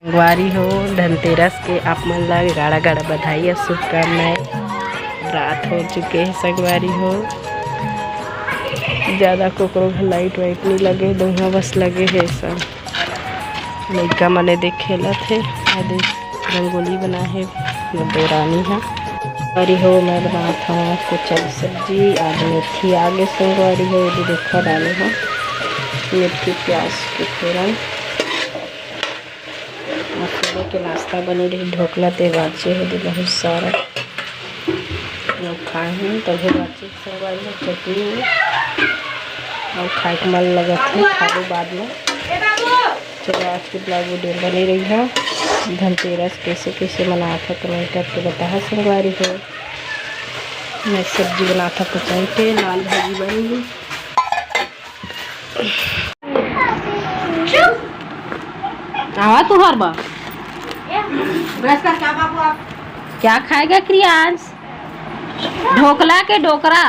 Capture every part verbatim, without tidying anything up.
संगवारी हो, धनतेरस के आप मन ला गाड़ा गाड़ा बधाई अउ शुभकामनाएं। रात हो चुके हे संगवारी हो, ज्यादा कोकरो घर लाइट वाइट नहीं लगे, दोहा बस लगे हे सब। लइका मने देख खेलत हे, आदि रंगोली बना हे मोर देवरानी ह। संगवारी हो, मैं बनात हव कुचल सब्जी। आज मेथी आगे संगवारी हो, ये देखा डाले हव मेथी प्याज के फोरन। अउ सुबह के नाश्ता बने रही ढोकला, ते बाचे हे दे बहुत सारा। लोग खाए हैं तभी बाचे संगवारी हो चटनी अउ खाए के मन लगत हे, खाबो बाद में। चलो आज के vlog video बने रही है। धनतेरस कैसे कैसे मनात है comment करके बताहा संगवारी हो। मैं सब्जी बनात हव पसंद के लाल भाजी बनी। आवा तुहार बा। Brush कर क्या बाबू आप? क्या खाएगा क्रियांश? ढोकला के डोकरा।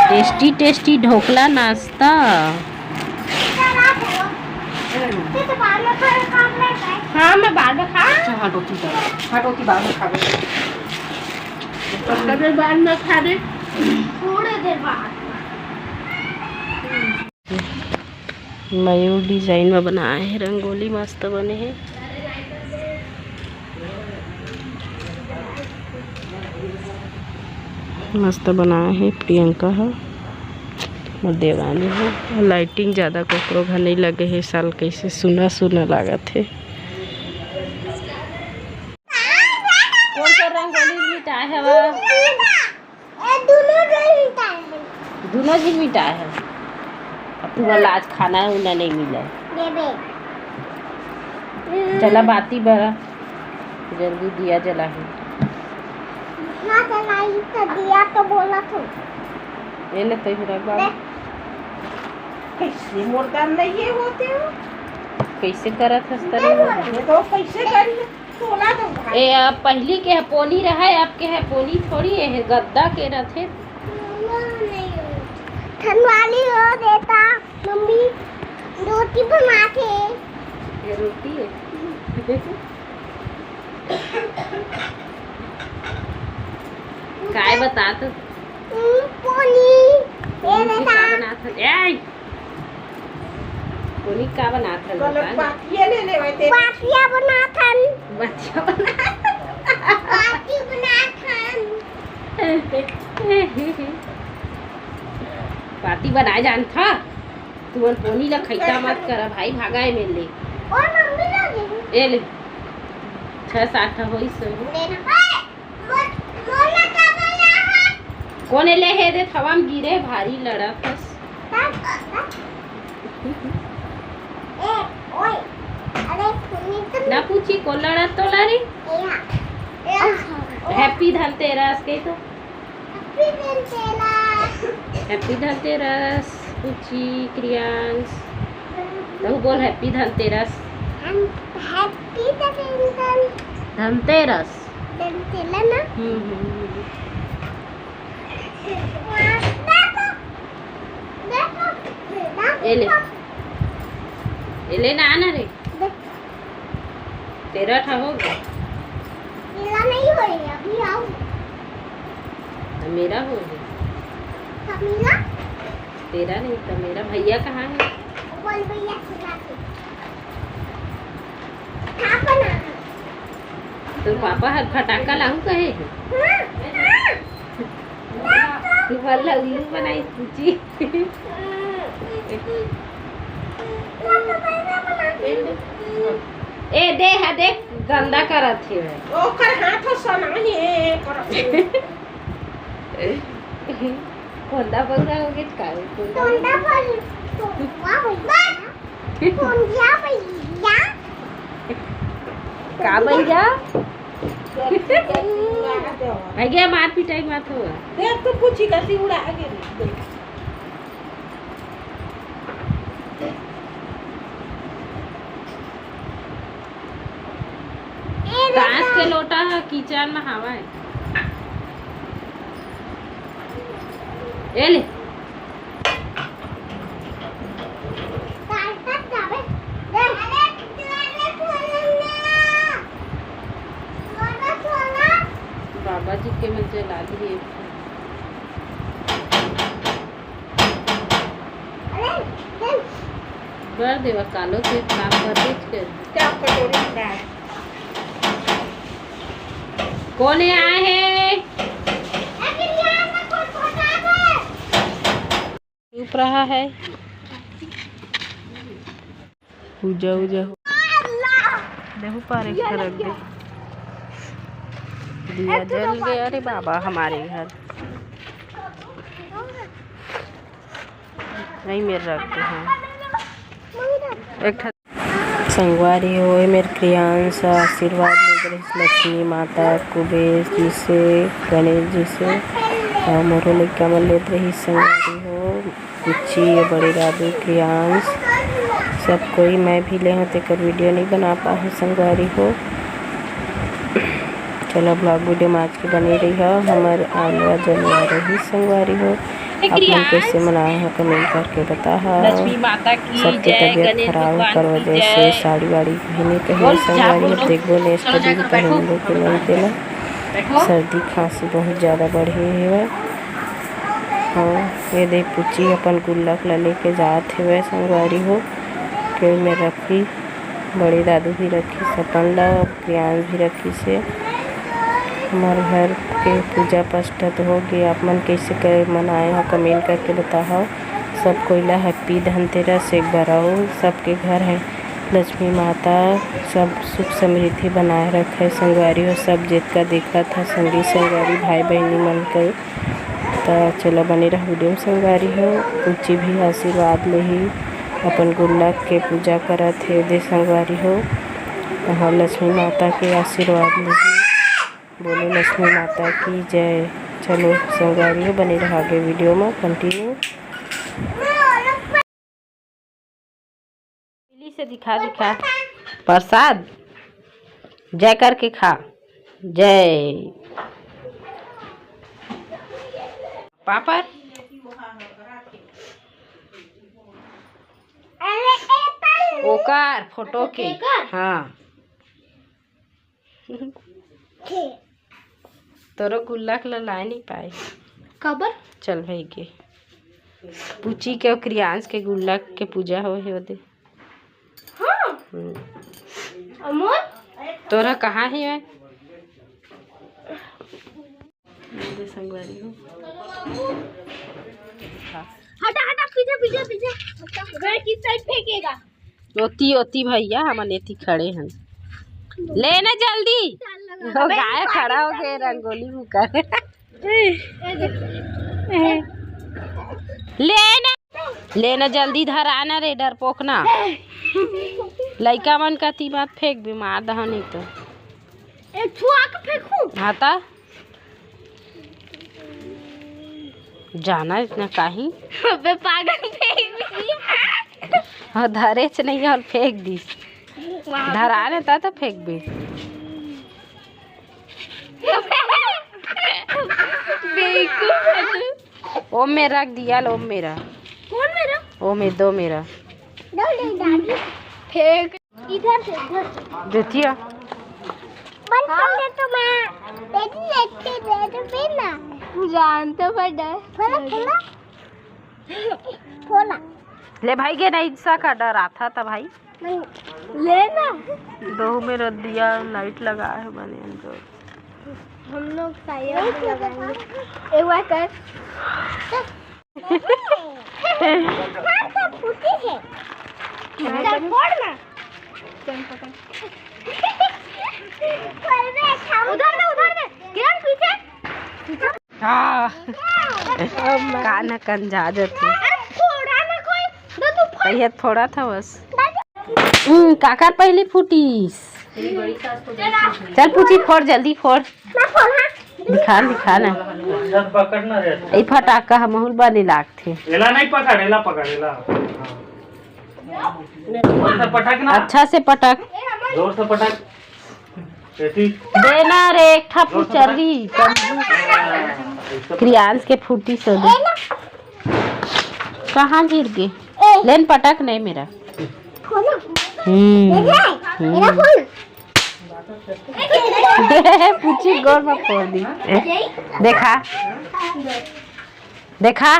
Tasty tasty ढोकला नाश्ता। हाँ, मैं बाद में खा। अच्छा, हाँ, रोटी का, हाँ, रोटी बाद में खा। बाद में खा दे। थोड़े देर बाद। मयूर design में बनाए हे, रंगोली मस्त बने हे, मस्त बनाए हे प्रियंका ह, मोर देवरानी ह। Lighting ज्यादा कोकरो घर नहीं लगे हे, साल कैसे सुना सुना लागत हे। कौन सा रंगोली मिटाए हवा? ए, दुनो झन मिटाए हे। दुनो झन मिटाए हे। अब तुमन ला आज खाना उना नहीं मिले। देबे। चला बाती बरा, जल्दी दिया जलाही। हाँ, जलाई तो दिया तो बोला तो। ये ले तो ही रख बाबू। दे। कैसे मुर्दा नहीं ये होते हो? कैसे करत हस तनी? ये तो कैसे करी? ए, अब पहली के ह पोनी रहे, अब के ह पोनी थोड़ी, ए ह गद्दा के रथे। ठंडवाली हो देता, मम्मी रोटी बनाथे। ये रोटी है। काय बतात? हम्म, पोनी। ये पोनी के बेटा। का बनात हन? ए! पोनी का बनात हन, गलत बता न। बातिया ले लेवे ते। बातिया बनात हन। बातिया बनात हन। बाती बनात हन। बाती बनाए जानथा? तुमन पोनी ला खैता मत करा भाई, भागा ए मेर ले। और मम्मी ला दे। ए ले। छह सात ठा होइस होही। ले ना। कोन एले हे दे हवा म गिरे भारी लड़त हस। ना पूछी, कोन लड़त तोला रे? Happy धनतेरस कहि तो। Happy धनतेरस। Happy धनतेरस, पूछी, क्रियांश। तहू बोल Happy धनतेरस। Happy धनतेरस। धनतेरस। डंटेला ना? हम्म, हम्म, हम्म। देखो, देखो, देखो। ए ले। ए ले ना, आना रे। देख। तेरह ठा हो गया। मेरा नहीं हो रही, अभी आओ। तो मेरा हो गया। तो मेरा? तेरा नहीं, तो मेरा भैया कहाँ है? बोल भैया से बात। का बनाना? तोर पापा हर फटाका लाहू कहे हे। हाँ, हाँ। तू वाला उल्लू बनाई पूछी। Papa, papa, papa. ए दे, हा देख, गंदा करत हे। ओकर हाथ ह सना हे, करत हे। कोंदा बौरा हो गए का? कोंदा कोंदा बौरा। बौरा हो गया। कोंदा भैया। का भैया? भैया मार पिटाई मत हुआ। देख तो पूछी कैसी उड़ा के देख। कांच के लोटा ह किचन म हावय। ए ले। कांच तक जावे। कर देवा कालो से काम कर दे। क्या कटोरी में है? कौन है आए हैं? चुप रहा है। पूजा उजा हो। देखो पारे खरक दे। दिया जल गया रे बाबा हमारे घर। नहीं मेरे रख दे हैं। एक ठा- संगवारी हो, ए मेर क्रियांश आशीर्वाद लेत रहिस लक्ष्मी माता, कुबेर जी से, गणेश जी से, अउ मोरो लइका मन लेत रहिस संगवारी हो। बुच्ची, बड़े दादू, क्रियांश, सब कोई। मैं भी ले हूँ, तेकर वीडियो नहीं बना पाए हूँ संगवारी हो। चलो, vlog वीडियो में आज के बने रही हो। हमर आलवा जलवा रही संगवारी हो। आप मन कैसे मनाए हो, कमेंट करके बता हो। लक्ष्मी माता की सबके जय, तबीयत गणेश खराब भगवान कर की वजह से जय। साड़ी वाड़ी पहने कहीं बोल, जा संगवारी हो। बोलो। देखबो नेक्स्ट चलो, दिन जाकर पहन बैठो। लो कि नहीं देना। बैठो। सर्दी खांसी बहुत ज़्यादा बढ़े हुए। हाँ, ये देख पुच्ची अपन गुल्लक ला लेके जात हेवय संगवारी हो। के में रखी, बड़े दादू भी रखी, सपन ला, प्रियांश भी रखी से। हमारे घर के पूजा पाठ तो हो गए, आप मन कैसे कर मनाए हो, कमेंट करके बताओ। सब कोई ला हैप्पी धनतेरस एक बार आओ, सबके घर है लक्ष्मी माता, सब सुख समृद्धि बनाए रखे संगवारी हो। सब जितका देखा था संगी संगवारी भाई बहनी मन के त चलो बने रहो वीडियो में संगवारी हो। बुच्ची भी आशीर्वाद लेही, अपन गुल्लक के पूजा करत हे दे संगवारी हो। यहाँ लक्ष्मी माता के आशीर्वाद लेही। बोलो लक्ष्मी माता की जय। चलो संगवारी हो, बने रहो आगे वीडियो में कंटिन्यू। मिली से दिखा, दिखा। प्रसाद जय करके खा। जय। पापड़। ओकर फोटो के। हाँ। तोरो गुल्लक ल लाए नहीं पाए। काबर? चल भाई के। पुची के अउ क्रियांश के गुल्लक के पूजा हो हे ओदे। हाँ। हम्म। अमोल? तोरा कहाँ हे? ये दे संगवारी हो। हटा, हटा, पीछे, पीछे, पीछे। घर की साइड फेंकेगा। ओती, ओती भैया, हमन एती खड़े हन। ले ना जल्दी। वो गाय खड़ा हो गए, रंगोली मुका। ले ना, ले ना जल्दी धरा ना रे, डरपोक ना। लइका मन का तीमत फेंक बीमार दहा नहीं तो। ए, छुआ के फेंकू? हाँ ता। जाना इतना काहे? अबे पागल, फेंक दी। हाँ, धरेच नहीं और फेंक दी। वहाँ पे धरा ने ता तो फेंक दी। बेवकूफ है तू। ओम में रख दिया, ओम मेरा। कौन मेरा? ओम में दो मेरा। दो ले दादी। फेंक। इधर से, इधर से। देतिया। बंद कर दे तो मैं। दे दी, दे दी, दे दी, दे ना। जान तो बड़ा। थोड़ा, थोड़ा। थोड़ा। ले भाई, के नहीं सा का डर आता था भाई। नहीं। ले ना। दो में रख दिया, लाइट लगा है मैंने अंदर। हम लोग शायद लगाएंगे। एक बार कर। फूटी है। चल, फोड़ ना। चल, पकड़। उधर दे, उधर दे। किरण, पीछे। हाँ। कान कंजा जथे। अरे, फोड़ा ना कोई। दो, तू फोड़। कहिए फोड़ा था बस। हम्म, काकर पहली फूटीस। चल पूछी, फोड़, जल्दी फोड़। दिखा, दिखा ना। पकड़ ना रे। ई फटाका हमहुल बने लागथे। एला नहीं पकड़, एला पकड़, एला। हाँ। जोर से पटक ना। अच्छा से पटक। जोर से पटक। ऐसी। देना रे, एक ठा जोर से पटक। पुचरी। हाँ, ऐसे पटक। क्रियांश के फूटी से दे। कहाँ गिर गए? लेन पटक नहीं मेरा। हम्म। हम्म। पूछी गोड़ में फोड़ दी। देखा, देखा,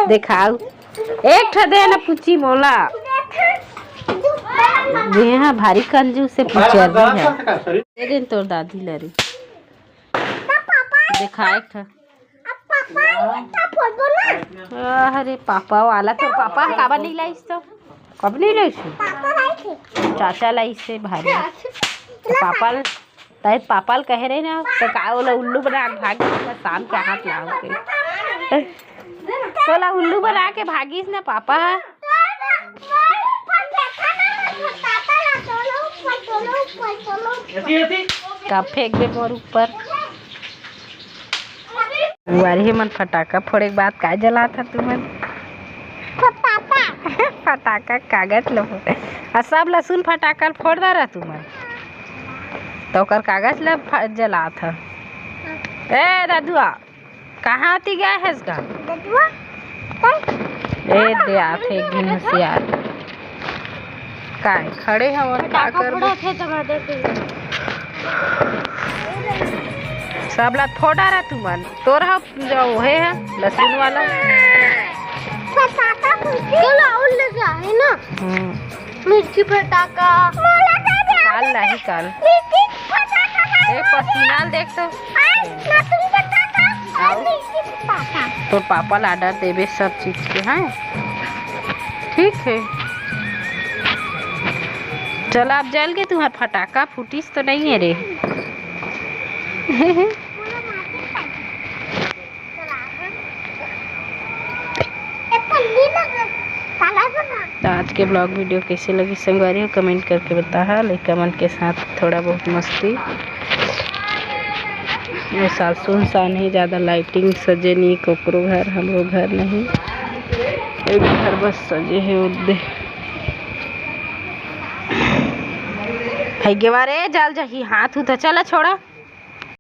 देखाऊ। एक ठो दे ना पूछी मोला। ये हाँ भारी कंजूस से पूछे अभी है। दे दे तोर दादी ला रे। देखा एक ठो। अरे पापा वाला तो पापा काबर नहीं लाइस तो? कब नहीं लाइस? चाचा लाइस से भारी। तो पापा ल-, ताई पापा ल कहे रहे ना, तो का ओला उल्लू बना के भाग गइस ना, शाम के हाथ लाव के। तोला उल्लू बना के भागिस ना पापा। का फेंक दे मोर ऊपर। बुआरी मन फटाका फोड़े के बाद का जलात ह तुमन? फटाका। फटाका कागज लो। आ सब लसुन फटाका ल फोड़ डारा तुमन। तो ओकर कागज ल फ-, जलात ह। ए दादुआ, कहाँ ती गए हस गा? दादुआ, ए दे आथे एक दिन होशियार। काय खड़े हवन, का फटाका करबो? फोड़त हे त मैं देख लेंव। सब ला फोड़ डारा तुमन। तोर ह जो हे ह लसुन वाला। फटाका फूटी। चलो, और ले जा, है ना? हम्म। मिर्ची फटाका। काल लाही काल। मिर्ची फटाका। ए, पसीना ल देख तो। आज लसुन फटाका। और आओ। मिर्ची फटाका। तोर पापा ला order देबे सब चीज के, हैं? ठीक है। चल, आप जल के तुम्हार फटाका फूटिस तो नहीं है रे। तो आज के vlog video कैसे लगी संगवारी हो, comment करके बताहा। लइका मन के साथ थोड़ा बहुत मस्ती। ये साल सुनसान ही, ज़्यादा lighting सजे नहीं, कोकरो घर, हमरो घर नहीं, एक घर बस सजे है उद्दे। है गेवा रे, जल जही, हाथ उठ, चला छोड़ा।